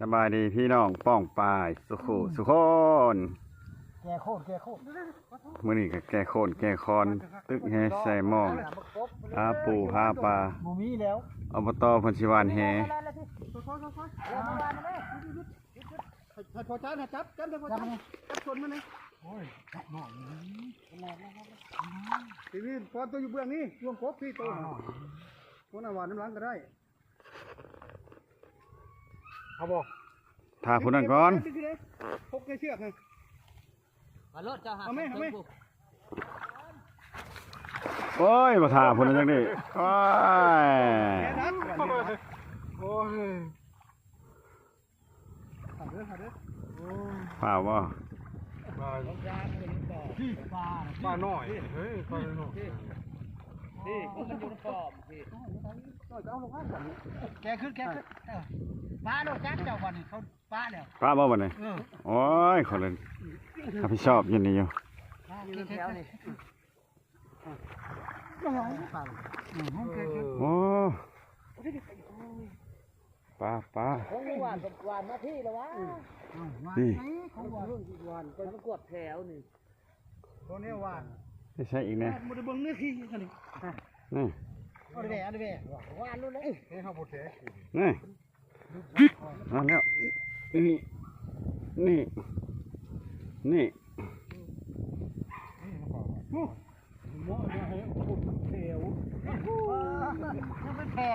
ສະບາຍດີພີ່ນ້ອງປ້ອງປາຍສຸຂູສຸຄົນ ແກ່ໂຄດ ແກ່ໂຄດ ມື້ນີ້ກໍແກ່ໂຄດແກ່ຄອນ ຕຶກແຫໃສ່ໝອງ ຫາປູຫາປາ ບໍ່ມີແລ້ວ ອບຕ ເພິ່ນຊິຫວ່ານແຫ ໃຫ້ພໍ່ຈານ ໃຫ້ຈັບ ຈັບ ຈັບ ຈັບ ຊົນມັນນີ້ ໂອ້ຍ ຈັບໜ້ອຍ ນີ້ພີ່ ປ້ອນໂຕຢູ່ເບື້ອງນີ້ ລວງກົບພີ່ໂຕ ຄົນໜ້າຫວ່ານນຳຫຼັງກໍໄດ້ ເອົາບໍ່ ຖ້າຜູ້ນັ້ນກ່ອນ ປົກໃນເຊືອກ ເອົາໂລດເຈົ້າຫາ ເອົາແມ່ ເອົາແມ່ ໂອ້ຍ ບໍ່ຖ້າຜູ້ນັ້ນຈັ່ງນີ້ ໂອ້ຍ ໂອ້ຍ ຖ້າບໍ່ ປາ ປານ້ອຍ ເຮີ້ຍ ປານ້ອຍ ນີ້ ມັນຢູ່ໃນປອມ ນີ້ ແກ່ຂຶ້ນ ແກ່ຂຶ້ນ ເອີ ປາໂລດຈັກເຈົ້າ ບັດນີ້ເຂົາປາແລ້ວ ປາບໍ່ບັດນີ້ ເອີ ໂອ້ຍ ເຂົາເລີຍຮັບຜິດຊອບຢູ່ນີ້ຢູ່ ປາ ແຖວນີ້ ໂອ້ ປາ ປາ ຂອງຫວານ ຫວານມາພີ້ແລ້ວວະ ນີ້ ຂອງຫວານ ຫວານໄປມັນກວດແຖວນີ້ ໂຕນີ້ຫວານ ໄປໃສ່ອີກແດ່ ບໍ່ໄດ້ເບິ່ງເນື້ອທີ່ ນີ້ ນີ້ ເອົາແດ່ ເອົາແດ່ ຫວານໂລດເລີຍ ນີ້ເຮົາບໍ່ແທ້ ນີ້ ມາແລ້ວ ນີ້ ນີ້ ນີ້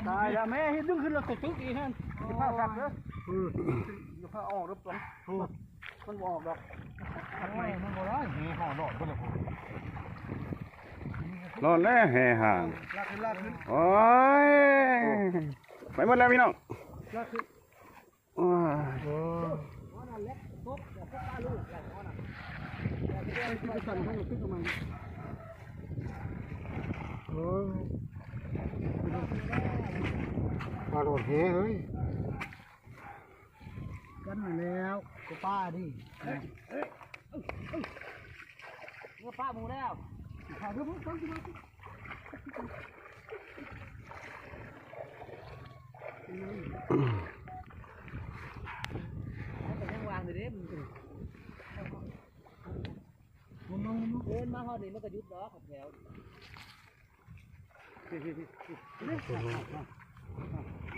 ຕາຍແລ້ວແມ່ ເຮັດດຶງຂຶ້ນແລ້ວຕົກຕຶກອີກຫັ້ນ ຢ່າພາສັບເດີ ຢ່າພາອອກເດີ ມັນບໍ່ອອກດອກ ໂອ້ຍ ມັນບໍ່ໄດ້ ເຮຫອດລອດເບິດແລ້ວ ລອດແລ້ວແຫຫ່າງ ລາກຂຶ້ນ ລາກຂຶ້ນ ໂອ້ຍ ໄປໝົດແລ້ວພີ່ນ້ອງ ລາກຂຶ້ນ ໂອ້ຍ ໂອ້ຍ ປາໂດດແຫເຮີ້ຍ ກັນມາແລ້ວ ກໍປາດີ ເມື່ອປາໝູ່ແລ້ວ ເອົາເດີ ເບິ່ງ ເບິ່ງ ເບິ່ງ ມັນກໍຍັງວາງຢູ່ເດ້ ມັນ ເດີນມາຮອດນີ້ມັນກໍຢຸດດອກ ແຖວ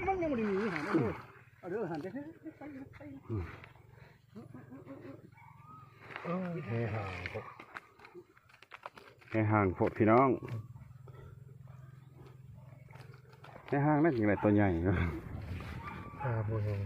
ມັນຍັງບໍ່ໄດ້ໜີຫັ້ນ ເອົາເດີ ເອົາເດີ ຫັ້ນ ໄປ ໄປ ໄປ ເອີ ແຫຫ່າງໂພດ ແຫຫ່າງໂພດພີ່ນ້ອງ ແຫຫ່າງນັ້ນຈັ່ງໄດ້ໂຕໃຫຍ່ ອ່າ ບໍ່ເຫັນ